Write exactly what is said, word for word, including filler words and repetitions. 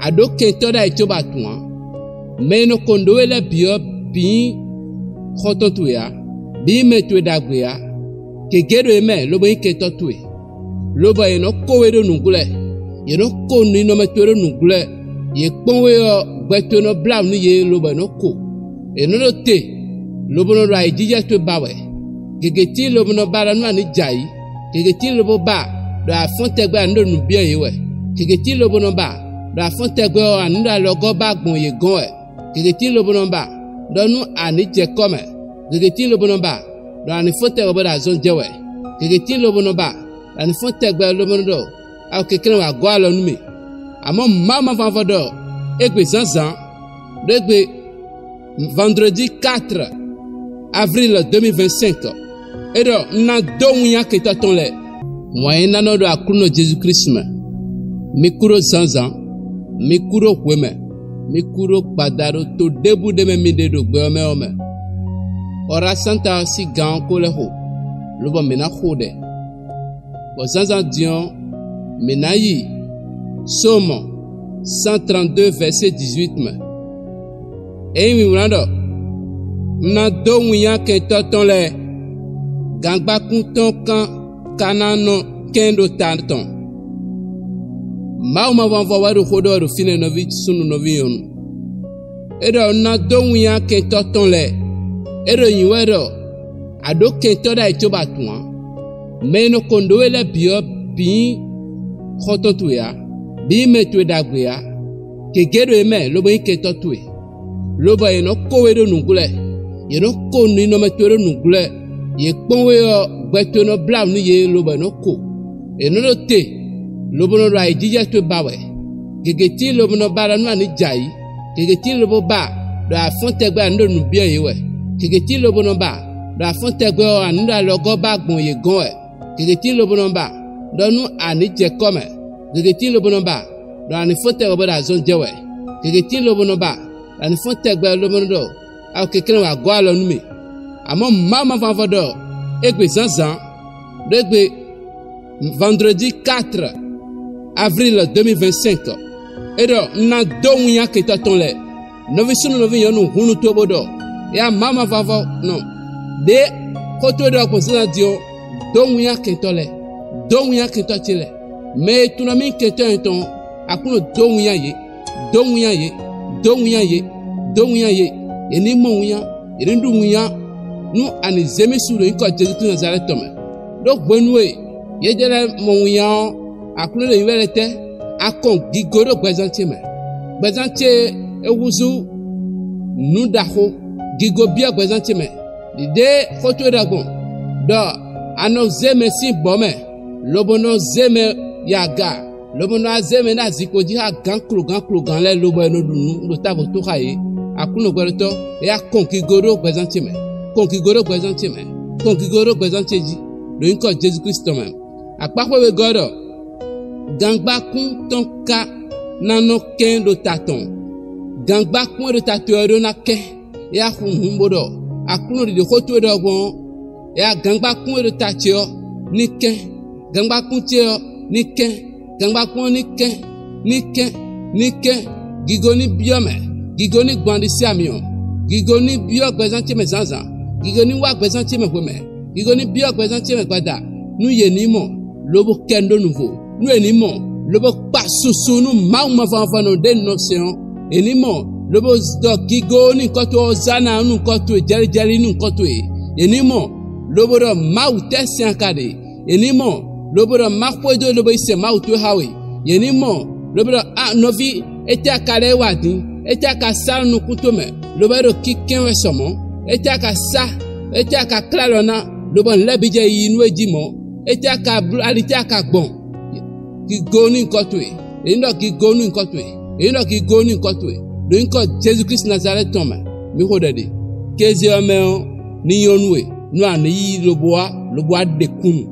A ɖǒ kɛntɔ́ ɖ'ayǐ cóbɔ a tunwun ǎ. Mɛ e nɔ ko nǔ ɖó we lɛ́ɛ bǐ ɔ́ bǐ nyí xɔ́ntɔn towe ǎ, bǐ nyí mɛ towe ɖagbe ǎ. Gěgé ɖo yě mɛ lobo nyí kɛntɔ́ towe, lobɔ yě nɔ kó we ɖó nǔglɔ́. Yě nɔ kó ninɔmɛ towe ɖó nǔglɔ́. Yě kpɔ́n we ɔ́, gbɛ towe nɔ blá nǔ nú yě, lobɔ yě nɔ ko. Yě nɔ ɖo te, lobo nɔ ɖo ayǐjijɛ towe ba wɛ. Gěgé tíin lobo nɔ ba ɖɔ nú a ní jɛ ayǐ. Gěgé tíin lobo ba ɖɔ a fɔ́n tɛgbɛ a ní ɖo nǔ byɔ́ yě wɛ. Gěgé tíin lobo nɔ ba ɖɔ a fɔ́n tɛgbɛ ɔ́, a ní ɖo alɔgɔ́ ba gbɔn yě gɔ́n wɛ. Gěgé tíin lobo nɔ ba ɖɔ nú a ní jɛ kɔ́ mɛ. Gěgé tíin lobo nɔ ba ɖɔ a ní fɔ́n tɛgbɛ bɔ ɖo azɔn jɛ wɛ. Gěgé tíin lobo nɔ ba ɖɔ a ní fɔ́n tɛgbɛ lobo nɔ ɖɔ a ɖo kɛnklɛ́n wɛ a gɔ́ alɔ nú mì. Amɔ̌ Mawu ma vɔ́ avɔ ɖɔ égbé zǎnzǎn, ɖó égbé vendredi quatre avril deux mille vingt-cinq, é ɖɔ un ná dó winnyá kɛntɔ́ tɔn lɛ́ɛ. Wǎn e ná nɔ ɖo Aklúnɔ Jezu Klísu mɛ. Mi kú ɖó zǎnzǎn, mi kú ɖó hwemɛ, mi kú ɖó gbada ɖo to ɖěbǔ ɖé mɛ mi ɖe ɖo gbɛ ɔ́ mɛ ɔ́ mɛ. Ɔ́ ɖo asánta ɔ́ sín gan ɔ́ ko lɛ́ xo, lobɔ mǐ ná xo ɖɛ. Bɔ zǎnzǎn din ɔ́, mǐ ná yi Sóomɔ cent trente-deux verset dix-huit mɛ. Ényí mi wlán ɖɔ: "Un ná dó winnyá kɛntɔ́ tɔn lɛ́ɛ, gangbákún tɔn kan ka ná nɔ kɛ́n ɖo ta tɔn." Mawu ma vɔ́ vɔ wɛ ɖo xó ɖɔ wɛ ɖo fínɛ́, nɔví súnnu, nɔví nyɔ̌nu. É ɖɔ un ná dó winnyá kɛntɔ́ tɔn lɛ́ɛ. É ɖo nyǐ wɛ ɖɔ a ɖǒ kɛntɔ́ ɖ'ayǐ cóbɔ a tunwun ǎ. Mɛ e nɔ ko nǔ ɖó we lɛ́ɛ bǐ ɔ́ bǐ nyí xɔ́ntɔn towe ǎ, bǐ nyí mɛ towe ɖagbe ǎ. Gěgé ɖo yě mɛ lobo nyí kɛntɔ́ towe, lobɔ yě nɔ kó we ɖó nǔglɔ́. Yě nɔ ko ninɔmɛ towe ɖó nǔglɔ́. Yě kpɔ́n we ɔ́, gbɛ towe nɔ blá nǔ nú yě, lobɔ yě nɔ ko. È nɔ ɖo te, lobo nɔ ɖo ayǐjijɛ towe ba wɛ. Gěgé tíin lobo nɔ ba ɖɔ nú a ní jɛ ayǐ. Gěgé tíin lobo ba ɖɔ a fɔ́n tɛgbɛ a ní ɖo nǔ byɔ́ yě wɛ. Gěgé tíin lobo nɔ ba ɖɔ a fɔ́n tɛgbɛ ɔ́, a ní ɖo alɔgɔ́ ba gbɔn yě gɔ́n wɛ. Gěgé tíin lobo nɔ ba ɖɔ nú a ní jɛ kɔ́ mɛ. Gěgé tíin lobo nɔ ba ɖɔ a ní fɔ́n tɛgbɛ bɔ ɖo azɔn jɛ wɛ. Gěgé tíin lobo nɔ ba ɖɔ a ní fɔ́n tɛgbɛ lobo nɔ ɖɔ a ɖo kɛnklɛ́n wɛ a gɔ́ alɔ nú mì. Amɔ̌ Mawu ma vɔ́ avɔ ɖɔ égbé zǎnzǎn, ɖó égbé vendredi quatre avril deux mille vingt-cinq, é ɖɔ un ná dó winnyá kɛntɔ́ tɔn lɛ́ɛ. Nɔví súnnu, nɔví nyɔ̌nu, hun nú towe bó ɖɔ: "Éyá Mawu ma vɔ́ avɔ nɔ ɖě xó towe ɖɔ gbɔn zǎnzǎn din ɔ́, dó winnyá kɛntɔ́ lɛ́ɛ, dó winnyá kɛntɔ́ ce lɛ́ɛ." Mɛ e tunwun nɔ mì kɛntɔ́ nyɛ tɔn ɔ́, Aklúnɔ dó winnyá yě, dó winnyá yě, dó winnyá yě, dó winnyá yě. Yě ní mɔ winnyá, yě ní ɖu winnyá, nú a nǐ zé mì su ɖo nyǐkɔ Jezu Klísu Nazalɛ́ti tɔn mɛ. Ɖó hwenu e yědɛɛ lɛ́ɛ mɔ winnyá ɔ́, Aklúnɔ ɖo nyǐ wɛ lɛ́ɛ tɛ́? A kɔn gigo ɖó gbɛzán ce mɛ. Gbɛzán ce e húzú nǔ ɖaxó, gigo byɔ́ gbɛzán ce mɛ. Ɖiɖe xó towe ɖɔ gbɔn ɖɔ a nɔ zé mɛ sín bɔ̌ mɛ, lobo nɔ zé mɛ yi aga, lobo nɔ wá zé mɛ ɖó azinkpo jí xá gǎn klogǎn klogǎn lɛ́ɛ, lobo wɛ nɔ ɖu nǔ ɖo távo tó xá yě. Aklúnɔ gbɛɖotɔ́, éyá kɔn gigo ɖó gbɛzán ce mɛ, kɔn gigo ɖó gbɛzán ce mɛ, kɔn gigo ɖó gbɛzán ce jí, ɖo nyǐkɔ Jezu Klísu tɔn mɛ. Akpáxwé wegɔ́ ɖɔ gangbákún tɔn ka ná nɔ kɛ́n ɖo ta tɔn. Gangbákún e ɖo ta towe ɔ́ ɖó ná kɛ́n. É wá xu nǔ bó ɖɔ Aklúnɔ ɖiɖe xó towe ɖɔ gbɔn ɔ́, é wá gangbákún e ɖo ta ce ɔ́ ní kɛ́n. Gangbákún ce ɔ́ ní kɛ́n. Gangbákún ɔ́ ní kɛ́n, ní kɛ́n, ní kɛ́n. Gigo ní byɔ́ mɛ, gigo ní gbɔn ɖisí amyɔ, gigo ní byɔ́ gbɛzán ce mɛ zǎnzǎn, gigo ní wá gbɛzán ce mɛ hwemɛ, gigo ní byɔ́ gbɛzán ce mɛ gbada, nú yě ní mɔ, lobo kɛ nu ɖó nuvo, nú yě ní mɔ, lobo kpa susu nú Mawu mavɔmavɔnɔ ɖě nɔ sɛn ɔ́. Yě ní mɔ, lobo ɖɔ gigo nú nyǐkɔ towe, Ozana nú nyǐkɔ towe, jɛlíjɛlí nú nyǐkɔ towe. Yě ní mɔ, lobo ɖɔ Mawu tɛ́ sɛn a ka ɖe? Yě ní mɔ, lobo ɖɔ má xwedó lobo yi sɛn Mawu towe xá we. Yě ní mɔ, lobo ɖɔ a nɔví, étɛ́ a ka lɛ́ wá din? Étɛ́ a ka sá nukún towe mɛ, lobo é ɖo kínkɛ́n wɛ sɔ mɔ̌? Étɛ́ a ka sá? Étɛ́ a ka klá alɔ ná, lobo nǔ lɛ́ɛ bǐ jɛ yiyi nú we jí mɔ̌? Étɛ́ a ka bló? Ali tɛ́ a ka gbɔn? Gigo nú nyǐkɔ towe. Yě ní ɖɔ gigo nú nyǐkɔ towe. Yě ní ɖɔ gigo nú nyǐkɔ towe. Ɖo nyǐkɔ Jezu Klísu Nazalɛ́ti tɔn mɛ, mi xo ɖɛ ɖe. Kéze ɔ́ mɛ ɔ́, ní nyɔ́ nú we, nú a nǐ yí lobo wá, lobo wá ɖe kúnnu.